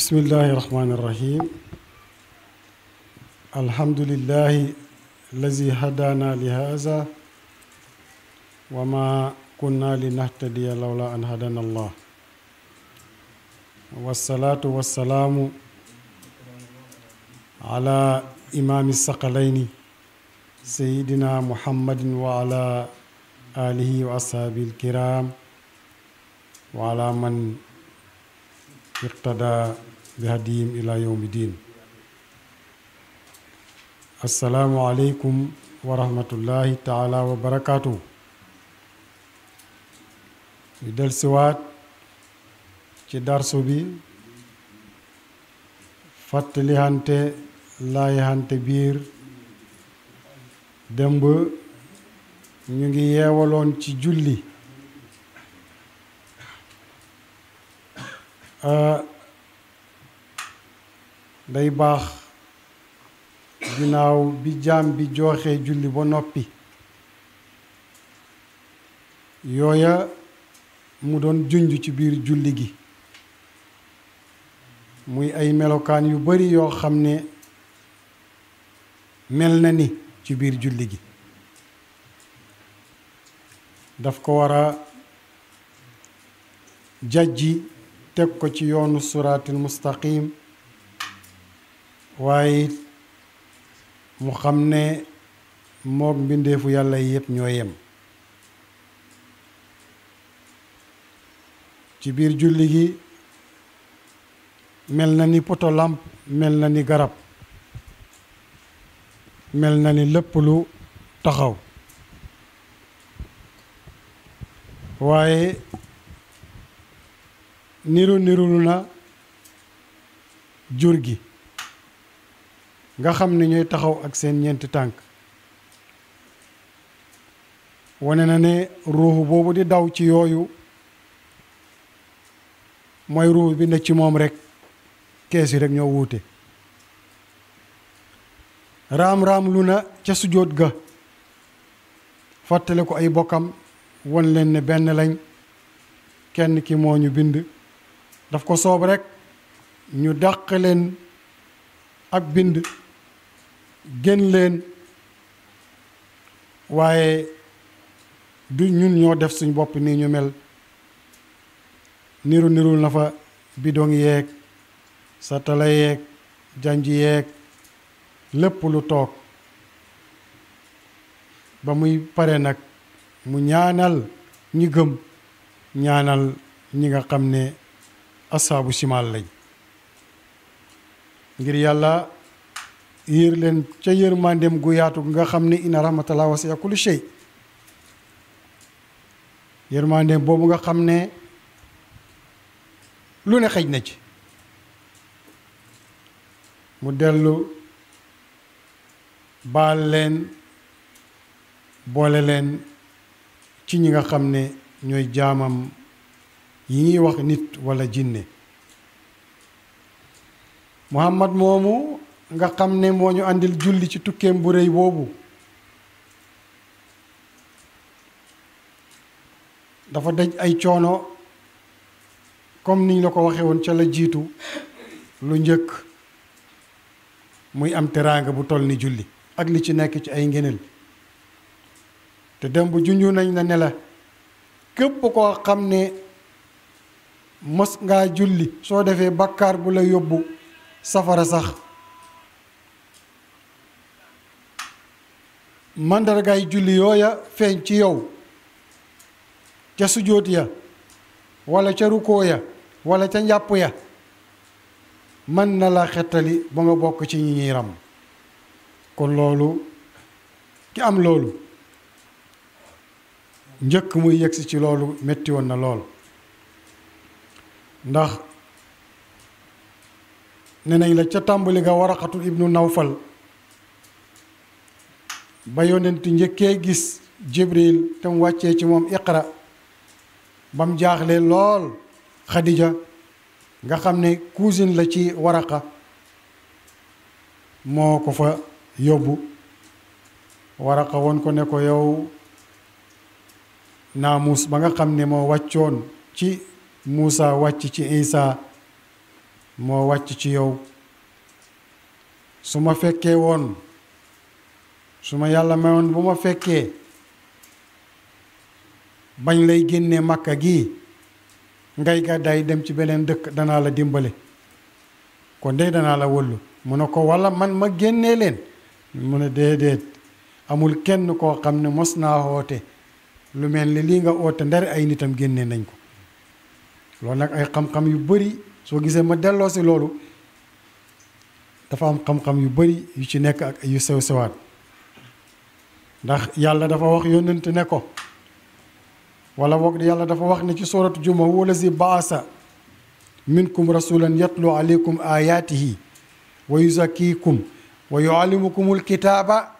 بسم الله الرحمن الرحيم الحمد لله الذي هدانا لهذا وما كنا لنهتدي لولا أن هدانا الله والصلاة والسلام على إمام الثقلين سيدنا محمد وعلى آله وأصحابه الكرام وعلى من اقتدى بهديهم إلى يوم الدين. السلام عليكم ورحمة الله تعالى وبركاته. del siwaat ci darsu bi fàttalihante laayihante biir démb ñu ngi yeewaloon ci julli day baax ginnaaw bi jaam bi jooxee julli ba noppi yooya mu doon junj ci biir julli gi muy ay melokaan yu bari yoo xam ne mel na ni ci biir julli gi daf ko war a jajji teg ko ci yoonu siraatil mustaqim waaye mu xam ne moog mbindeefu yàlla yépp ñoo yem ci biir julli gi mel na ni poto lamp mel na ni garab mel na ni lépp lu taxaw waaye nirulu na jur gi nga xam ne ñooy taxaw ak seen ñeenti tànk wane na ne ruuxu boobu di daw ci yooyu mooy ruux bi ne ci moom rek kees yi rek ñoo wuute raam lu na ca sujjóot ga fàttale ko ay bokkam won leen ne benn lañ kenn ki moo ñu bind daf ko soob rek ñu dàq leen ak bind gën leen waaye du ñun ñoo def suñ bopp nii ñu mel nirul na fa bidong yeeg satala yeeg janj yeeg lépp lu toog ba muy pare nag mu ñaanal ñi gëm ñaanal ñi nga xam ne asaabu simaal lañ ngir yàlla yër leen ca yërmandeem gu yaatu nga xam ne inna rahmatallahi wasi'a kulli shay yërmandeem boobu nga xam ne lu ne xëj na ci mu dellu baal leen boole leen ci ñi nga xam ne ñooy jaamam yi ñuy wax nit walla jinne Muhammad moomu nga xam ne moo ñu àndil julli ci tukkeem bu rëy boobu dafa daj ay coono comme niñ la ko waxee woon ca la jiitu lu njëkk muy am teraanga bu toll ni julli ak li ci nekk ci ay ngëneel te dem bu junju nañ na ne la képp koo xam ne mos ngaa julli soo defee bakkaar bu la yóbbu safara sax màndargaay julli yooya feeñ ci yow ca sujjóot ya walla ca rukkoo ya walla ca njàpp ya mën na la xettali ba nga bokk ci ñi ñuy ram kon loolu ki am loolu njëkk muy yegsi ci loolu metti woon na lool ndax ne nañ la ca tàmbali ga Waraqatul ibnu Nawfal ba yonent njëkkee gis Jibril te mu wàccee ci moom Iqra ba mu jaaxle lool Xadija nga xam ne cousine la ci Waraqa moo ko fa yóbbu Waraqa woon ko ne ko yow naamuus ba nga xam ne moo wàccoon ci Muusa wàcc ci Isa moo wàcc ci yow su ma fekkee woon su ma yàlla mayoon bu ma fekkee bañ lay génnee Makka gi ngay gàddaay dem ci beneen dëkk danaa la dimbale kon de danaa la wëllu mu ne ko walla man ma génnee leen mu ne déedéet amul kenn koo xam ne mos naa woote lu mel ni lii nga oote ndari ay nitam génnee nañ ko loolu nag ay xam-xam yu bari soo gisee ma delloo si loolu dafa am xam-xam yu bari yu ci nekk ak yu sew sewaat ndax yàlla dafa wax yónnent ne ko wala boog yàlla dafa wax ne ci suuratu juma huwa lazi baasa minkum rasulan yatlu alaykum ayatihi wa yuzakkikum wa yuallimukumul kitaaba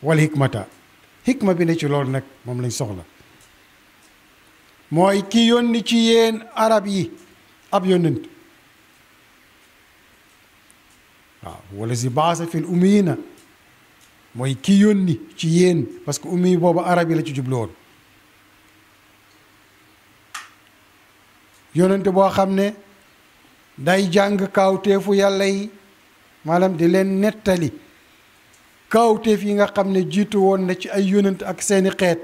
wal hikmata hikma bi ne ci loolu nag moom lañ soxla mooy ki yónni ci yéen arab yi ab yónnent waaw wala si baasa fil ummiyina mooy ki yónni ci yéen parce que ummi boobu arab yi la ci jublu woon yónnent boo xam ne day jàng kaawteefu yàlla yi maanaam di leen nettali kaawteef yi nga xam ne jiitu woon na ci ay yónnent ak seeni xeet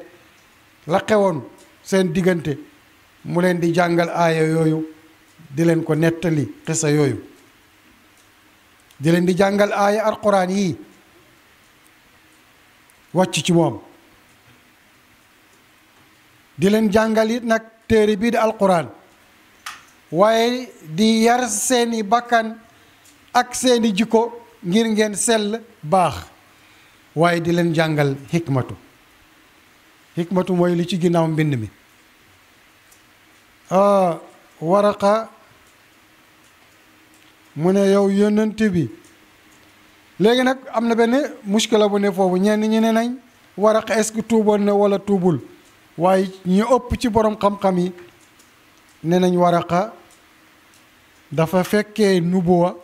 la xewoon seen diggante mu leen di jàngal aaya yooyu di leen ko nettali xisa yooyu di leen di jàngal aaya alquran yii wàcc ci moom di leen jàngal it nag téere bii di alquran waaye di yar seeni bakkan ak seeni jikko ngir ngeen sell baax waaye di leen jàngal hikmatu hikmatu mooy li ci ginnaaw mbind mi Waraqa mu ne yow yónnent bi léegi nag am na benn muskila bu ne foofu ñenn ñi ne nañ Waraqa est-ce que tuuboon na wala tuubul waaye ñu ëpp ci borom xam-xam yi ne nañ Waraqa dafa fekkee nubuwa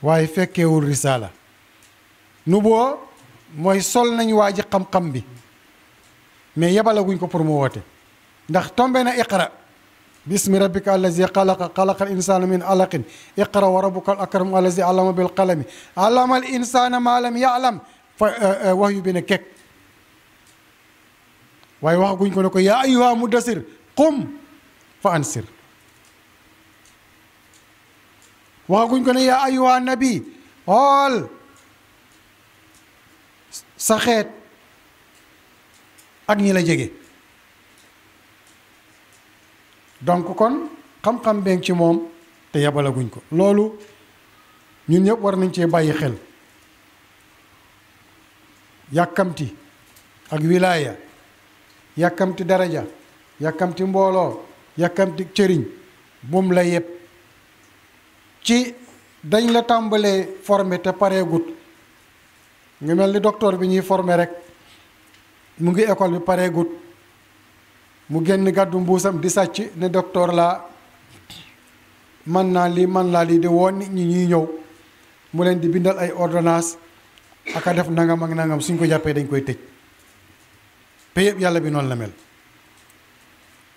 waaye fekkeewul risaala nubuwa mooy sol nañ waa ji xam-xam bi mais yebalaguñ ko pour mu woote ndax tombe na iqra bismi rabbika allazi xalaqa xalaqal insana min alaqin iqra wa rabbuka al akram allazi allama bil qalami allama al insana ma lam ya'lam fa wax yu bi ne kekk waaye waxaguñ ko ne ko yaa ayyuha mudassir qum fa ansir waxaguñ ko ne yaa ayyuha nabi xool sa xeet ak ñi la jege donc kon xam-xam beeg ci moom te yabalaguñ ko loolu ñun ñëpp war nañ cee bàyyi xel yàkkamti ak wilaaya yàkkamti daraja yàkkamti mbooloo yàkkamti cëriñ bum la yëpp ci dañ la tàmbalee formé te pareegut nga mel ni docteur bi ñuy formé rek mu ngi école bi pareegut mu génn gàddu mbuusam di sàcc ne docteur laa man naa lii di woon nit ñi ñuy ñëw mu leen di bindal ay ordonnance aka def nangam ak nangam suñ ko jàppee dañ koy tëj péyëb yàlla bi noonu la mel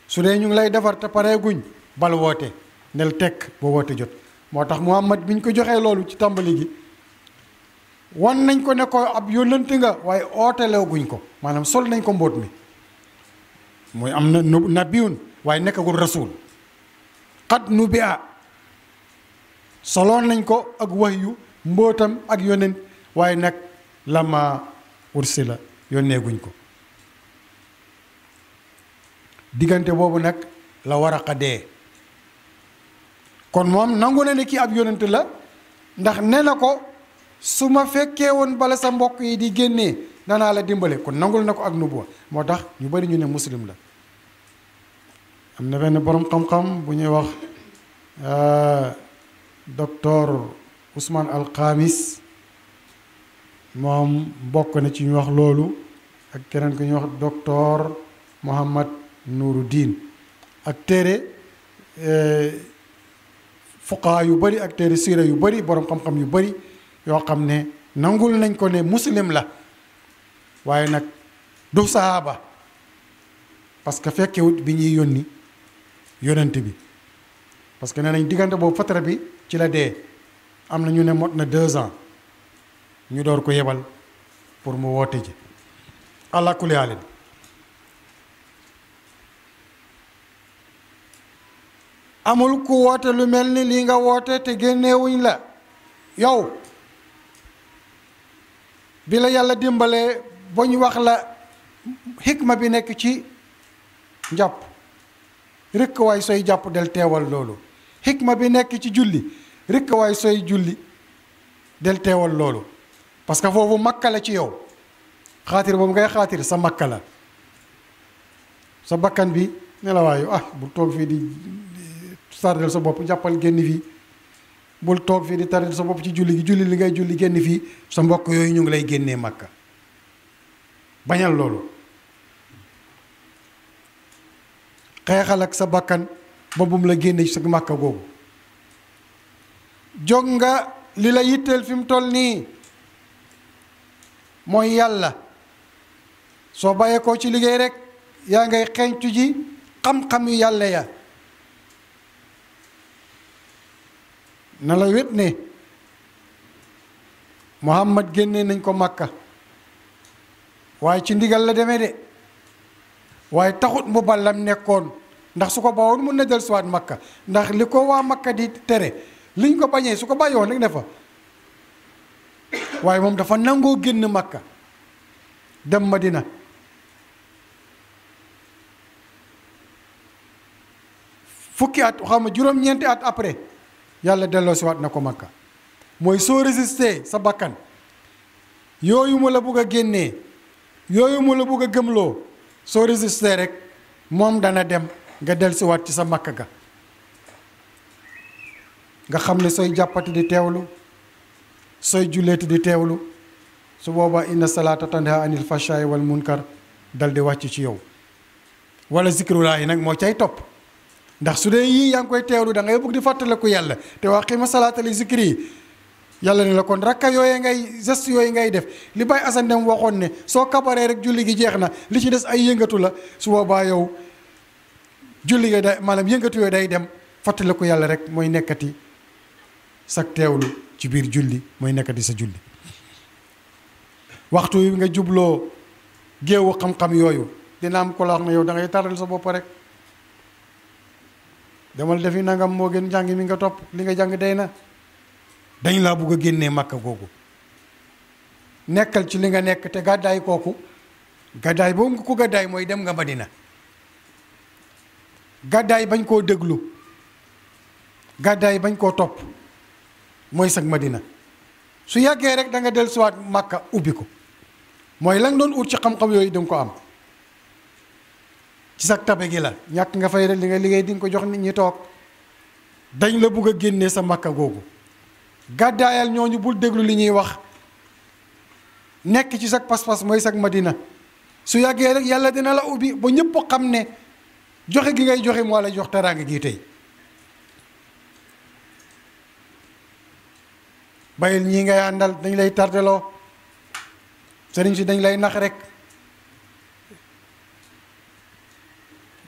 su dee ñu ngi lay defar te pareeguñ bal woote nel tekk ba woote jot moo tax Muhammad bi ñu ko joxee loolu ci tàmbali gi wan nañ ko ne ko ab yónnent nga waaye ootelewuñ ko maanaam sol nañ ko mbóot mi mooy am na nabiyun waaye nekkagul rasul xat nu bi a soloon nañ ko ak wahyu mbóotam ak yónnent waaye nag lama ursila yónneeguñ ko diggante boobu nag la Waraqa dee kon moom nangu na ne kii ab yónnent la ndax nee na ko su ma fekkee woon bala sa mbokk yi di génnee danaa la dimbale kon nangul na ko ak nubuwa moo tax ñu bari ñu ne muslim la am na benn borom xam-xam bu ñuy wax docteur Ousmane Al Khamis moom bokk na ci ñu wax loolu ak keneen ku ñuy wax docteur Mohammad Nuruddin ak téere fuqaa yu bari ak téere siira yu bari borom xam-xam yu bari yoo xam ne nangul nañ ko ne muslim la waaye nag du sahaaba parce que fekkewut bi ñuy yónni yonent bi parce que nee nañ diggante boobu fatara bi ci la dee. am na ñu ne mot na 2 ans ñu door ko yebal pour mu woote ji àlla kulli haalin amul ku woote lu mel ni lii nga woote te génnewuñ la yow bi la yàlla dimbalee ba ñu wax la xikma bi nekk ci njàpp rekk waay sooy jàpp del teewal loolu xikma bi nekk ci julli rekk waay sooy julli del teewal loolu parce que foofu makka la ci yow xaatir boobu ngay xaatir sa makka la sa bakkan bi ne la waayu bu toog fii di tardel sa bopp jàppal génn fii bul toog fii di tardel sa bopp ci julli gi julli li ngay julli génn fii sa mbokk yooyu ñu ngi lay génnee makka bañal loolu xeexal ak sa bakkan ba bum la génne ci sa makka googu jóg nga li la yitteel fi mu toll nii mooy yàlla soo bàyyee ko ci liggéey rek yaa ngay xeeñtu ji xam-xam yu yàlla ya na la wét ne Muhammad génnee nañ ko Makka waaye ci ndigal la demee de waaye taxut mu ballam nekkoon ndax su ko bawoon mun na del siwaat Makka ndax li ko waa Makka di tere liñ ko bañee su ko bàyyoon rek ne fa waaye moom dafa nangoo génn Makka dem Madina fukki at xam nga juróom-ñeenti at après yàlla delloo si waat na ko Makka mooy soo résister sa bakkan yooyu mu la bugg a génnee yooyu mu la bugg a gëmloo soo résister rek moom dana dem nga del si waat ci sa Makka ga nga xam ne sooy jàppati di teewlu sooy julleeti di teewlu su boobaa inna salaata tanha anil fashaa'i wal munkar dal di wàcc ci yow wala zikrulaa yi nag moo cay topp ndax su dee yii yaa ngi koy teewlu da ngay bëgg di fàttaliku yàlla te waa qiima salaata li zikri yi yàlla ne la kon rakka yooyu ngay geste yooyu ngay def li Baye Assane Dem waxoon ne soo kabaree rek julli gi jeex na li ci des ay yëngatu la su boobaa yow julli gi day maanaam yëngatu yooyu day dem fàttaliku yàlla rek mooy nekkati sa teewlu ci biir julli mooy nekkati sa julli waxtu wi nga jubloo géewu xam-xam yooyu dina am ko la wax ne yow da ngay taral sa bopp rek demal defi nangam moo gën jàng mi nga topp li nga jàng day na dañ laa bugg a génnee Makka googu nekkal ci li nga nekk te gàddaay kooku gàddaay boobu nga ko gàddaay mooy dem nga Madina gàddaay bañ koo déglu gàddaay bañ koo topp mooy sag Madina su yàggee rek da nga dellusiwaat Makka ubbi ko mooy la nga doon ut ci xam-xam yooyu da nga ko am ci sag tabe gi la ñàkk nga fay rek li nga liggéey di nga ko jox nit ñi toog dañ la bugg a génnee sa Makka googu gàddaayal ñooñu bul déglu li ñuy wax nekk ci sag pas-pas mooy sag Madina su yàggee rek yàlla dina la ubbi ba ñëpp xam ne joxe gi ngay joxe moo la jox teraanga gi tey bayil ñii ngay àndal dañ lay tardeloo sëriñ si dañ lay nax rek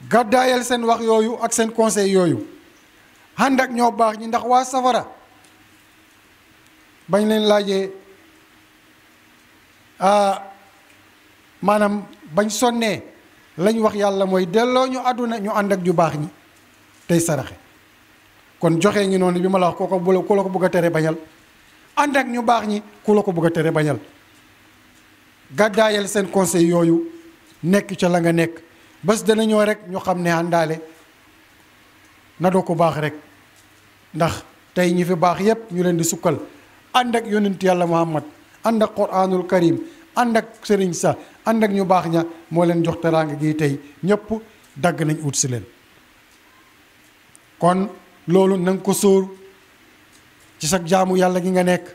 gàddaayal seen wax yooyu ak seen conseil yooyu ànd ak ñoo baax ñi ndax waa safara bañ leen laajee maanaam bañ sonnee lañ wax yàlla mooy delloo ñu àdduna ñu ànd ak ñu baax ñi tey saraxe kon joxe ngi noonu bi ma la wax kooko ku la ko bëgg a tere bañal ànd ak ñu baax ñi ku la ko bëgg a tere bañal gàddaayal seen conseil yooyu nekk ca la nga nekk bés dana ñëw rek ñu xam ne àndaale na doo ko baax rek ndax tey ñi fi baax yépp ñu leen di sukkal ànd ak yonent yàlla Muhammad ànd ak Quraanul Karim ànd ak sëriñ sa ànd ak ñu baax ña moo leen jox teraanga gi tey ñëpp dagg nañ ut si leen kon loolu na nga ko sóor ci sa jaamu yàlla gi nga nekk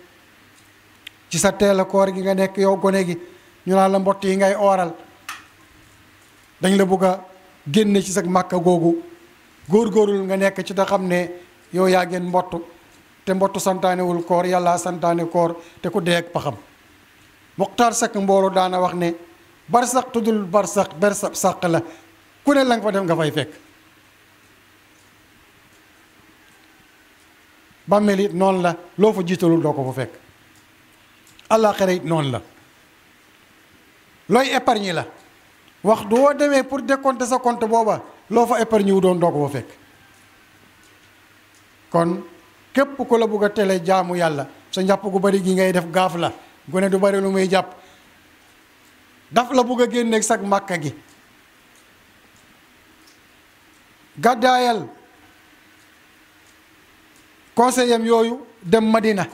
ci sa teel a koor gi nga nekk yow gone gi ñu naan la mbott yi ngay ooral dañ la bëgg a génne ci sa Makka googu góorgóorlu nga nekk ci da xam ne yow yaa ngeen mbott te mbott santaanewul koor yàlla santaane koor te ku dee ak paxam Muxtaar Sekk Mbooloo daana wax ne barsax tuddul barsax la ku ne la nga fa def nga fay fekk bàmmeel it noonu la loo fa jiitalul doo ko fa fekk àllaaxira it noonu la looy épargne la wax du woo demee pour décompter sa compte booba loo fa épargne wu doon doo ko fa fekk kon képp ku la bugg a tele jaamu yàlla sa njàpp gu bari gi ngay def gaaf la gone du bari lu muy jàpp daf la bugg a génneeg sag màkka gi gàddaayal conseillam yooyu dem Madina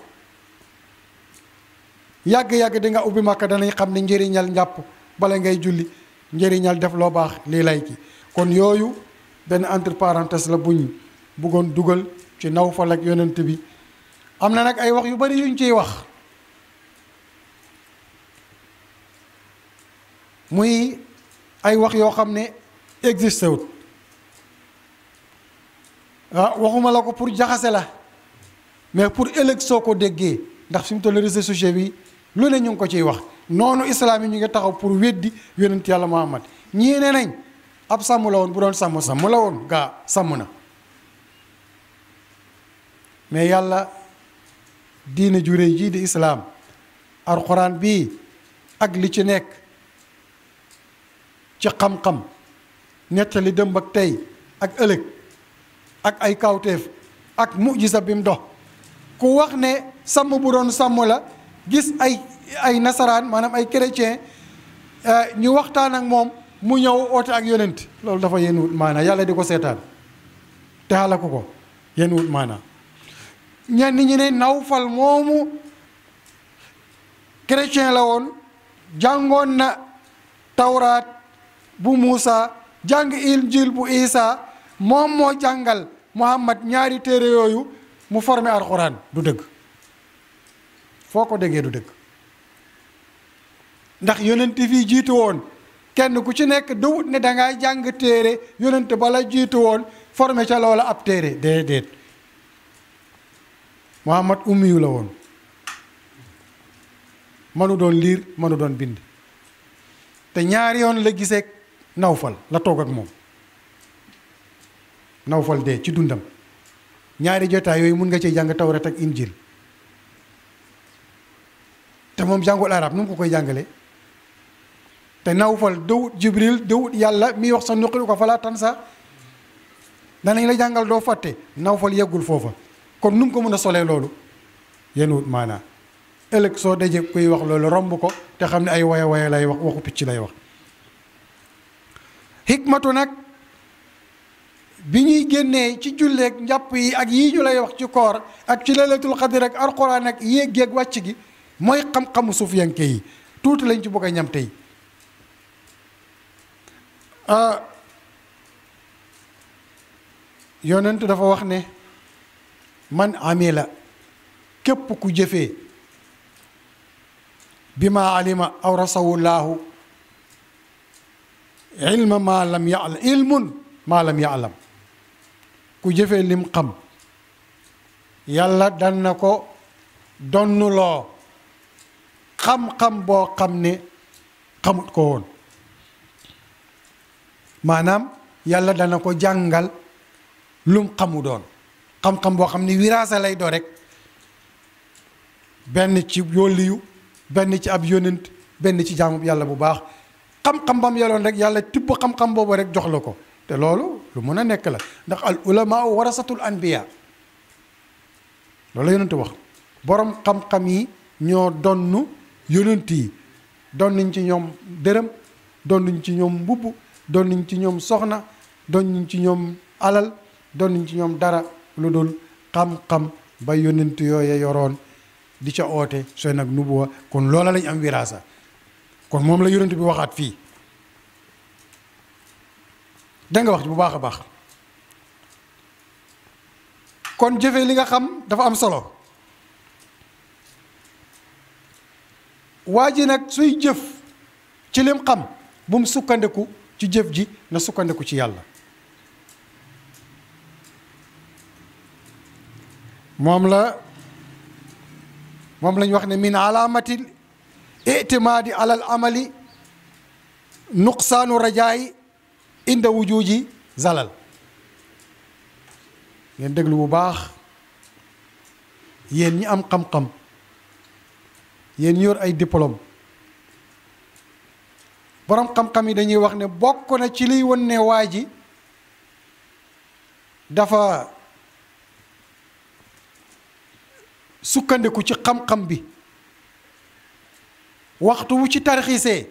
yàgg-yàgg di nga ubbi màkka danañ xam ne njëriñal njàpp bala ngay julli njëriñal def loo baax lii lay ki kon yooyu benn entre parenthèse la buñ buggoon dugal ci Nawfal ak yonent bi am na nag ay wax yu bari yuñ ciy wax muy ay wax yoo xam ne existé wut waxuma la ko pour jaxase la mais pour ëllëg soo ko déggee ndax fi mu toll réseaux sociaux bi lu ne ñu ngi ko ciy wax noonu islam yi ñu ngi taxaw pour weddi yonent yàlla Muhammad ñii ne nañ ab sàmm la woon bu doon sàmm la woon gaa sàmm na mais yàlla diine ju réy jii di islaam alxuraan bii ak li ci nekk ci xam-xam nettali dëmb ak tey ak ëllëg ak ay kawteef ak mujisa bi mu dox ku wax ne sàmm bu doon sàmm la gis ay nasaraan maanaam ay chrétien ñu waxtaan ak moom mu ñëw oote ak yonent loolu dafa yéen wut maanaa yàlla di ko seetaan te xalaku ko yéen wut maanaa ñenn ñi ne Nawfal moomu chrétien la woon jàngoon na tawraat bu Muusa jàng injil bu Isa moom moo jàngal Muhammad ñaari téere yooyu mu formé alxuraan du dëgg foo ko déggee du dëgg ndax yonent fii jiitu woon kenn ku ci nekk dawut ne dangay jàng téere yonent bala jiitu woon formé ca loola ab téere déedéet Muhammad ummiyu la woon mënu doon liir mënu doon bind te ñaari yoon la gisee Nawfal la toog ak moom Nawfal dee ci dundam ñaari jotaay yooyu mun nga ci jàng tawrat ak injil te moom jàngul arab nu mu ko koy jàngale te Nawfal dawut Jibril dawut yàlla mi wax sa nuqi ko falaa tansa danañ la jàngal doo fàtte Nawfal yeggul foofa kon nu mu ko mën a solee loolu yéen wut maanaa ëllëg soo dajee kuy wax loolu romb ko te xam ne ay waya waya lay wax waxu picc lay wax xikmatu nag bi ñuy génnee ci julleeg njàpp yi ak yii ñu lay wax ci koor ak ci laylatul xadir ak alquran ak yéeg géeg wàcc gi mooy xam-xamu sufiyanke yi tuuti lañ ci bëgg a ñam tey yonent dafa wax ne man amila képp ku jëfee bi ma alima aw rasawullahu ilma ma lam ya'lam ilmun ma lam ya'lam ku jëfee lim xam yàlla dan na ko donnuloo xam-xam boo xam ne xamut ko woon maanaam yàlla dana ko jàngal lum xamu doon xam-xam boo xam ne wiraasa lay doo rek benn ci yóliyu benn ci ab yónent benn ci jaamu yàlla bu baax xam-xam bam yaloon rek yàlla tibb xam-xam boobu rek jox la ko te loolu lu mën a nekk la ndax al ulamaa warasatul anbiya loolu la yónent wax borom xam-xam yi ñoo donnu yónent yi donnuñ ci ñoom dërëm donnuñ ci ñoom mbubb donnuñ ci ñoom soxna donnuñ ci ñoom alal donnuñ ci ñoom dara lu dul xam-xam ba yónent yooye yoroon di ca oote sooy nag nubuwa kon loola lañ am wiraasa kon moom la yónent bi waxaat fii da nga wax bu baax a baax kon jëfee li nga xam dafa am solo waa ji nag suy jëf ci lim xam bu mu sukkandiku ci jëf ji na sukkandiku ci yàlla moom lañ wax ne min alaamatil itimaadi alal amali nuqsaanu rajaayi inda wujuji zalal ngeen déglu bu baax yéen ñi am xam-xam yéen yor ay diplôme borom xam-xam yi dañuy wax ne bokk na ci liy won ne waa ji dafa sukkandiku ci xam-xam bi waxtu wu ci tarxiisee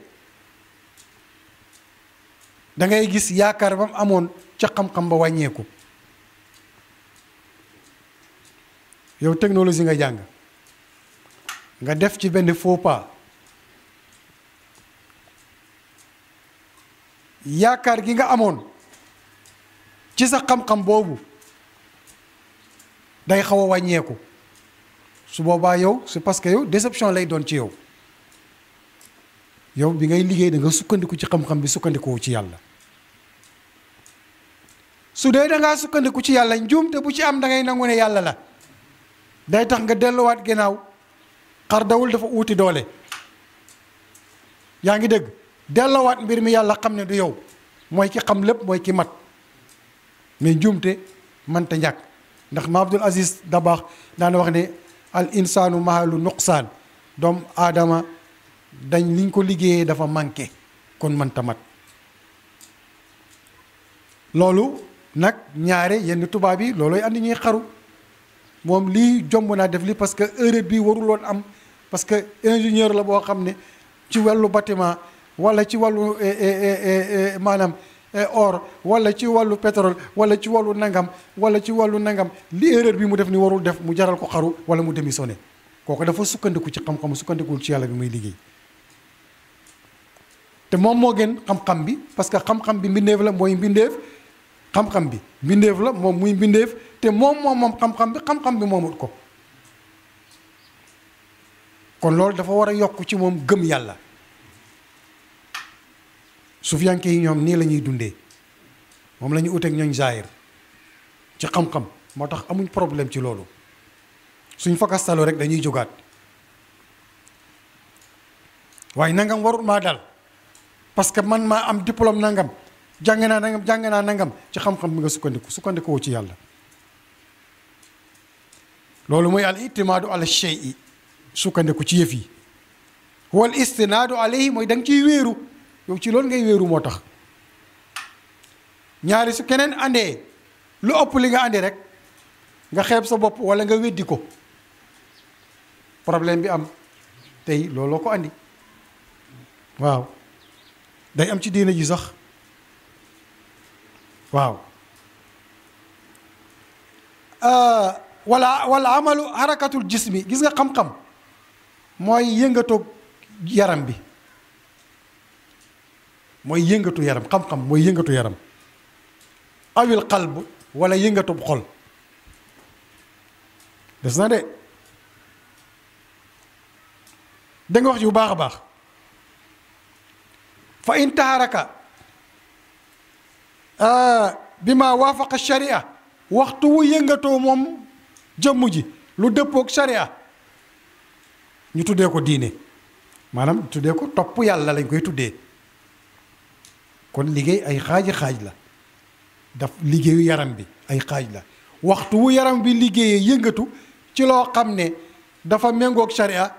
da ngay gis yaakaar ba mu amoon ca xam-xam ba wàññeeku. yow technologie nga jàng nga def ci benn faux pas yaakaar gi nga amoon ci sa xam-xam boobu day xaw a wàññeeku su boobaa yow c'est parce que yow déception lay doon ci yow bi ngay liggéey da nga sukkandiku ci xam-xam bi sukkandikuwu ci yàlla. su dee da ngaa sukkandiku ci yàlla njuumte bu ci am da ngay nangu ne yàlla la day tax nga delluwaat ginnaaw xar dawul dafa uuti doole yaa ngi dégg delluwaat mbir mi yàlla xam ne du yow mooy ki xam lépp mooy ki mat mais njuumte mënta ñàkk ndax ma Abdul Aziz Dabakh daana wax ne al insaanu mahalu nuqsaan doomu aadama dañ liñ ko liggéeyee dafa manqué kon mënta mat loolu nag ñaare yenn tubaab yi looloy andi ñuy xaru moom lii jomb naa def li parce que erreur bi waruloon am parce que ingénieur la boo xam ne ci wàllu bâtiment wala ci wàllu maanaam or wala ci wàllu pétrole wala ci wàllu nangam wala ci wàllu nangam li erreur bi mu def ni warul def mu jaral ko xaru wala mu démissionné kooku dafa sukkandiku ci xam-xam sukkandikuwul ci yàlla bi muy liggéey te moom moo gën xam-xam bi parce que xam-xam bi mbindeef la mooy mbindeef xam-xam bi mbindeef la moom muy mbindeef te moom xam-xam bi moomut ko kon loolu dafa war a yokk ci moom gëm yàlla sufiyanke yi ñoom nii la ñuy dundee moom la ñu uteeg ñooñ zaahir ci xam-xam moo tax amuñ problème ci loolu suñ fakastaloo rek dañuy jógaat waaye nangam warut maa dal parce que man maa am diplôme nangam jàng naa nangam ci xam-xam bi nga sukkandikoo ci yàlla loolu mooy al itimaadu ala shay'i sukkandiku ci yëf yi wal istinaadu alayhi mooy da nga ciy wéeru yow ci loolu ngay wéeru moo tax ñaari su keneen andee lu ëpp li nga andi rek nga xeeb sa bopp wala nga weddi ko problème bi am tey looloo ko andi waaw day am ci diina ji sax waaw wala amalu harakatul jismi gis nga xam-xam mooy yëngatoog yaram bi mooy yëngatu yaram xam-xam mooy yëngatu yaram awil qalb wala yëngatub xol des na de da nga wax ji bu baax a baax fa in taharaka bi ma waafaqa sharia waxtu wu yëngatoo moom jëmm ji lu dëppoog sharia ñu tuddee ko diine maanaam tuddee ko topp yàlla lañ koy tuddee kon liggéey ay xaaj la daf liggéeyu yaram bi ay xaaj la waxtu wu yaram bi liggéeyee yëngatu ci loo xam ne dafa méngoog sharia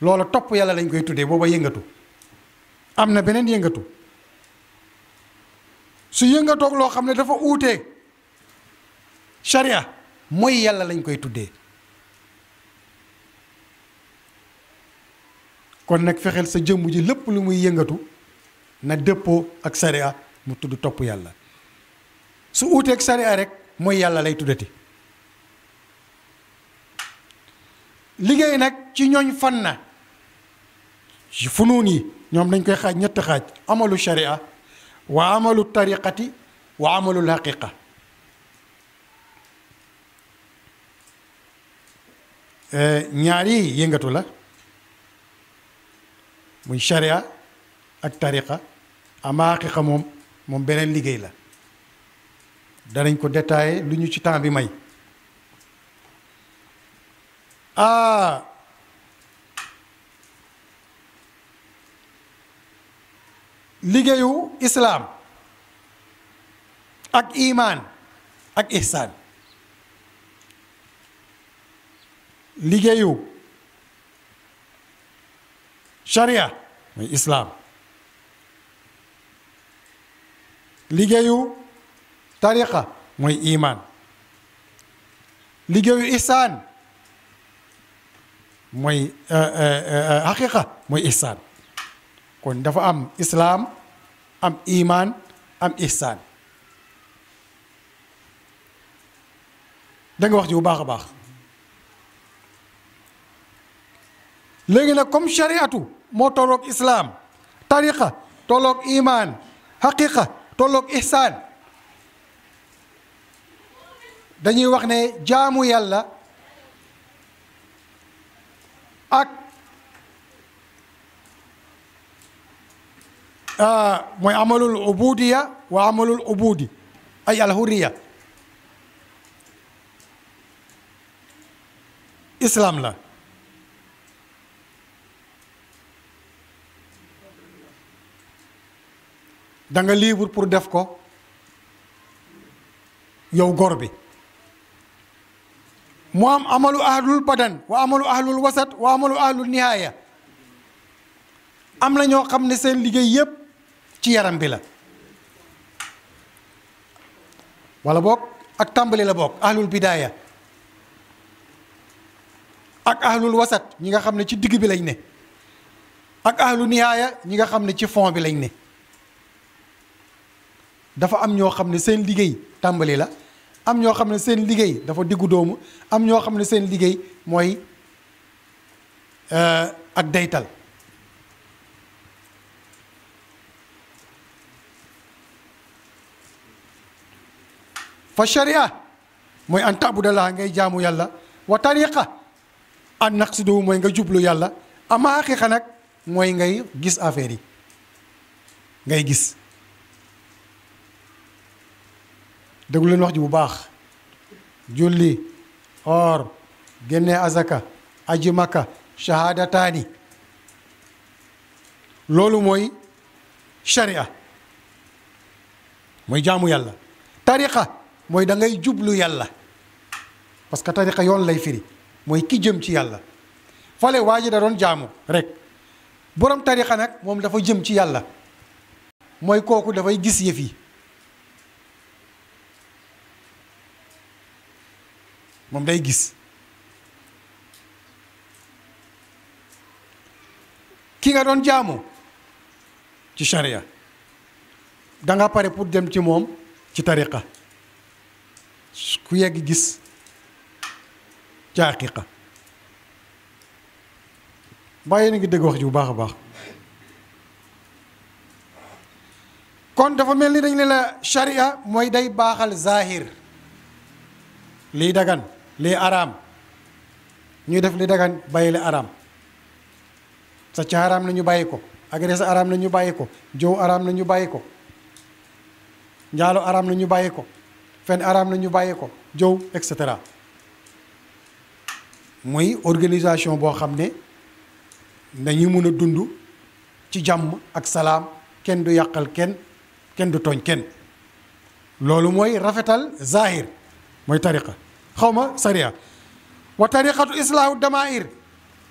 loola topp yàlla lañ koy tuddee booba yëngatu am na beneen yëngatu su yëngatoog loo xam ne dafa uutee sharia mooy yàlla lañ koy tuddee kon nag fexeel sa jëmm ji lépp lu muy yëngatu na dëppoo ak sharia mu tudd topp yàlla su uuteeg sharia rek mooy yàlla lay tuddati liggéey nag ci ñooñ fan na ci funuun yi ñoom dañ koy xaaj ñetti xaaj amalu sharia wa amalu tariqati wa amalul haqiqa ñaari yëngatu la muy sharia ak tariqa ama haqiqa moom beneen liggéey la danañ ko détaillé lu ñu ci temps bi may liggéeyu islaam ak imaan ak ihsaan liggéeyu sharia mooy islaam, liggéeyu tariqa mooy iman, liggéeyu ihsaan mooy haqiqa mooy ihsaan. kon dafa am islaam, am iman, am ihsaan. da nga wax ji bu baax a baax. léegi nag comme shariatu moo tolloog islaam, tariqa tolloog iman, haqiqa tolloog ihsaan, dañuy wax ne jaamu yàlla ak mooy amalul ubudiya wa amalul ubudi ay alhuriya islam la. da nga libre pour def ko yow góor bi. mu am amalu ahlul badan wa amalu ahlul wasat wa amalu ahlul nihaaya. am na ñoo xam ne seen liggéey yépp ci yaram bi la, wala boog ak tàmbali la boog ahlul bidaaya, ak ahlul wasat ñi nga xam ne ci digg bi lañ ne, ak ahlul nihaaya ñi nga xam ne ci fond bi lañ ne. dafa am ñoo xam ne seen liggéey tàmbali la, am ñoo xam ne seen liggéey dafa diggu doomu, am ñoo xam ne seen liggéey mooy ak daytal. fa sharia mooy an taabudallah ngay jaamu yàlla, wa tariqa an naqsidu mooy nga jublu yàlla, ama haqiqa nag mooy ngay gis affaire yi, ngay gis. déglu leen wax ji bu baax. julli, or, génne azaka, aji makka, shahadataani, loolu mooy sharia, mooy jaamu yàlla. tariqa mooy da ngay jublu yàlla, parce que tariqa yoon lay firi, mooy ki jëm ci yàlla. fale waa ji da doon jaamu rek, borom tariqa nag moom dafa jëm ci yàlla, mooy kooku dafay gis yëf yi. moom day gis. ki nga doon jaamu ci sharia da nga pare pour dem ci moom ci tariqa, ku yegg gis ci haqiqa. bàyyi na ngi dégg wax ji bu baax a baax. kon dafa mel ni dañ ne la sharia mooy day baaxal zahir, lii dagan lii araam, ñuy def li dagan bàyyi li araam. sàcc araam na ñu bàyyi ko, agressé araam na ñu bàyyi ko, jëw araam na ñu bàyyi ko, njaalo araam na ñu bàyyi ko, fen araam na ñu bàyyi ko, jëw et cetera. muy organisation boo xam ne dañuy mun a dund ci jàmm ak salaam, kenn du yàqal kenn, kenn du tooñ kenn. loolu mooy rafetal zahir, mooy tariqa. xaw ma sariya. wa tariqatu islaahu damair,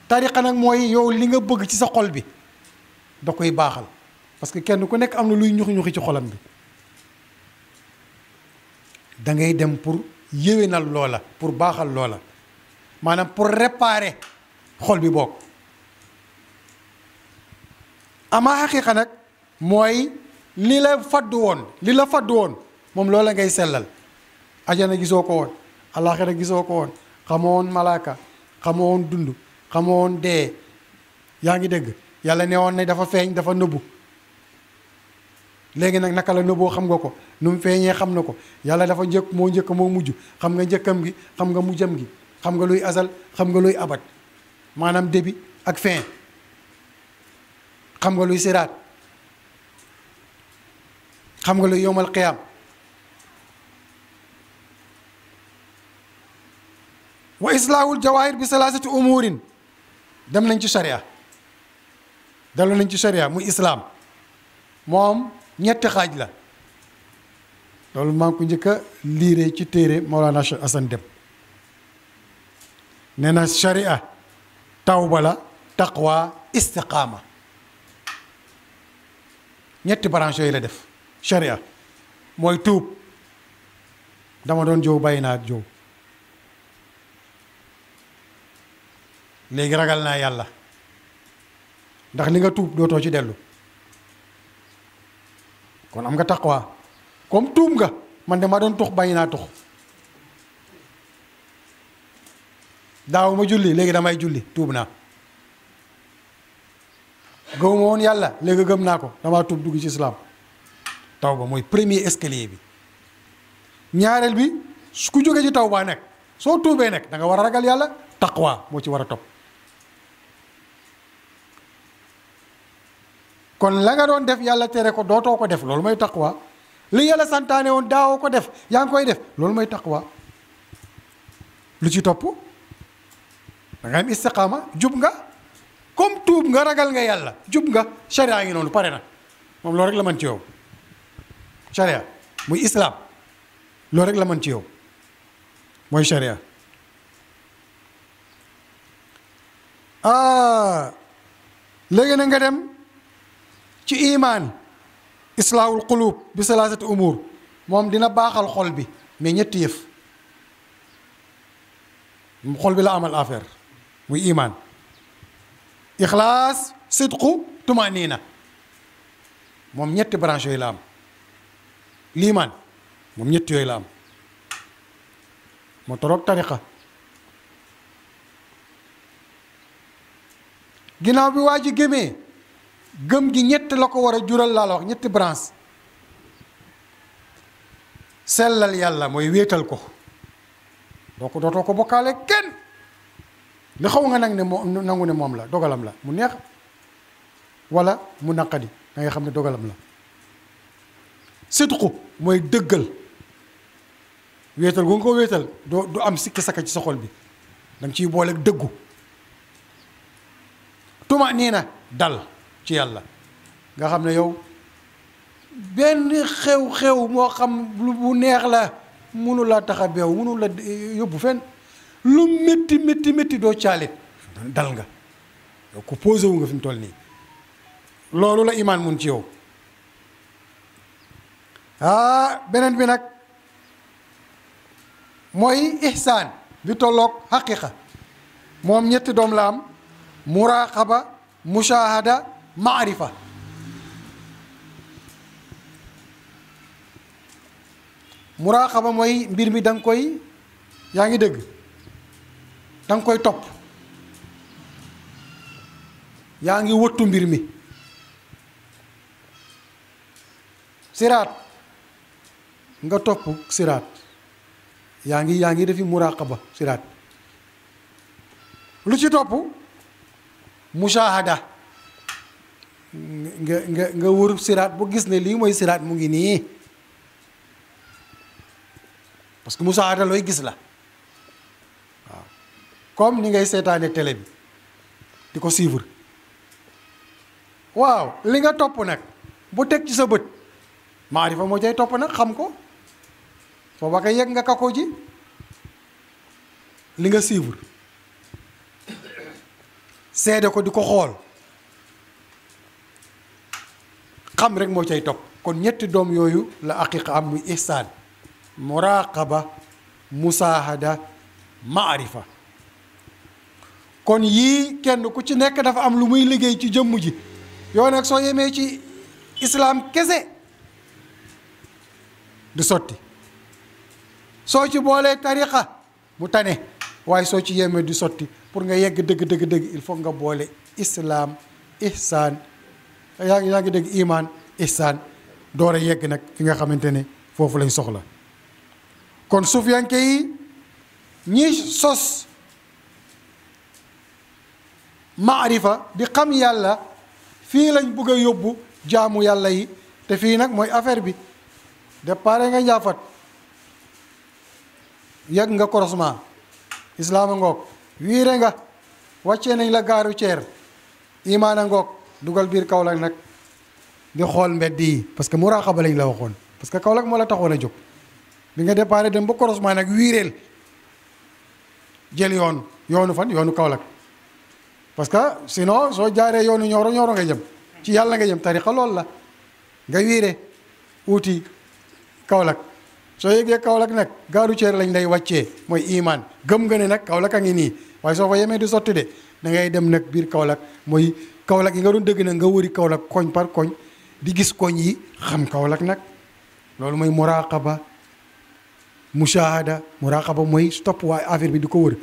tariqa nag mooy yow li nga bëgg ci sa xol bi da koy baaxal, parce que kenn ku nekk am na luy ñuxi ci xolam bi. da ngay dem pour yéwénal loola, pour baaxal loola, maanaam pour réparer xol bi bokk. ama xaqiqa nag mooy li la faddu woon moom loola ngay sellal. ajana gisoo ko woon, alaxira gisoo ko woon, xamoo woon malaaka, xamoo woon dund, xamoo woon dee. yaa ngi dégg yàlla ne woon ne dafa feeñ, dafa nëbbu. léegi nag naka la nëbboo xam nga ko, nu mu feeñee xam na ko. yàlla dafa njëkk moo mujj, xam nga njëkkam gi, xam nga mujjam gi, xam nga luy asal, xam nga luy abat, maanaam début ak fin. xam nga luy siraat, xam nga luy yowmal qiyaam. wa islaahul jawaahir bi salaasati umurin, dem nañ ci sharia, dellu nañ ci sharia muy islaam. moom ñetti xaaj la. loolu maa ngi ko njëkk a liire ci téere Mawlana Cheikh Assane Deme. nee na sharia tawba la taqwa istiqaama ñetti branche yooyu la def. sharia mooy tuub, dama doon jow bàyyi naa jow, léegi ragal naa yàlla ndax li nga tuub dootoo ci dellu, kon am nga taqwa. comme tuub nga, man de ma doon tux bàyyi naa tux, daaw ma julli léegi damay julli, tuub naa. gëwuma woon yàlla léegi gëm naa ko, damaa tuub dugg ci islam. tawba mooy premier escalier bi. ñaareel bi su ku jógee ci tawba nekk soo tuubee nekk da nga war a ragal yàlla, taqwa moo ci war a topp. kon la nga doon def yàlla tere ko dootoo ko def, loolu mooy taqwa. li yàlla santaane woon daawoo ko def yaa ngi koy def, loolu mooy taqwa. lu ci topp da nga am istiqaama, jub nga. comme tuub nga, ragal nga yàlla, jub nga, sharia ngi noonu pare na, moom loolu rek la mën ci yow. sharia muy islam, loolu rek la mën ci yow, mooy sharia. léegi na nga dem ci imaan, islaahul qulub bi salaasati umur, moom dina baaxal xol bi, mais ñetti yëf. xol bi la amal affaire, muy imaan, ixlaas, sidqu, tumaaniina, moom ñetti branche yooyu la am. liimaan moom ñetti yooyu la am, moo toroog tariqa. ginnaaw bi waa ji gëmee, gëm gi ñett la ko war a jural laa la wax, ñetti branche. sellal yàlla mooy wéetal ko, dootoo ko bokkaale kenn. li xaw nga nag ne moom nangu ne moom la, dogalam la, mu neex wala mu naqadi, da ngay xam ne dogalam la. sidqu mooy dëggal, wéetal gu nga ko wéetal du am sikki saka ci sa xol bi, da nga ciy booleeg dëggu. tuma nii na dal ci yàlla, nga xam ne yow benn xew-xew moo xam lu bu neex la munu la tax a beew, munu la yóbbu fenn, lu métti métti métti doo caalit, dal nga yow ku posé wu nga fi mu toll nii. loolu la imaan mun ci yow. beneen bi nag mooy ihsaan bi tolloog xaqiqa, moom ñetti doom la am: muraqaba, mushahada, maarifa. muraqaba mooy mbir mi da nga koy, yaa ngi dégg, da nga koy topp, yaa ngi wëttu mbir mi. siraat nga topp siraat, yaa ngi defi muraqaba siraat. lu ci topp mushahada, nga wër siraat bu gis ne lii mooy siraat mu ngi nii, parce que mushahada looy gis la. waaw comme ni ngay seetaane télé bi di ko suivre. waaw li nga topp nag bu teg ci sa bët, maarifa moo cay topp nag, xam ko foo ba ko yegg nga kako ji li nga suivre, seede ko di ko xool, xam rek moo cay topp. kon ñetti doom yooyu la aqiqa am, muy ihsaan, muraqaba, musaahada, maarifa. kon yii kenn ku ci nekk dafa am lu muy liggéey ci jëmm ji. yow nag soo yemee ci islaam kese du sotti, soo ci boolee tariqa mu tane, waaye soo ci yemee du sotti. pour nga yegg dëgg il faut nga boole islaam, ihsaan, yaa ngi dégg, imaan, ihsaan, door a yegg nag fi nga xamante ne foofu lañ soxla. kon sufiyanke yi ñi sos maarifa di xam yàlla, fii lañ bëgg a yóbbu jaamu yàlla yi. te fii nag mooy affaire bi, départ nga njaafat, yegg nga croisement, islaam a ngoog, wiire nga, wàccee nañ la gaaru ceer, imaan a ngoog, dugal biir Kaolack nag di xool mbedd yi, parce que muraqaba lañ la waxoon, parce que Kaolack moo la taxoon a jóg. bi nga départ dem ba croisement nag wiireel, jël yoonu fan yoonu Kaolack parce que sinon soo jaaree yoonu Nioro nga jëm ci yàlla nga jëm tariqa loolu la nga wiire uuti Kaolack soo yëgee Kaolack nag gaaru ceer lañ lay wàccee mooy iman gëm nga ne nag Kaolack a ngi nii waaye soo fa yemee di sotti de da ngay dem nag biir Kaolack mooy Kaolack yi nga doon dëgg nag nga wëri Kaolack koñ par koñ di gis koñ yi xam Kaolack nag loolu mooy muraqaba mushahada muraqaba mooy stop waaye affaire bi di ko wër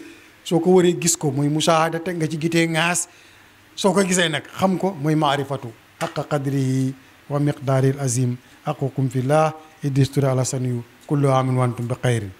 soo ko wëree gis ko mooy mushahada teg nga ci gitee ŋaas soo ko gisee nag xam ko mooy maarifatu haqa qadrihi wa miqdaaril azim aqukum fillah idistura ala saniyu kullu amin wa antum bi xayrin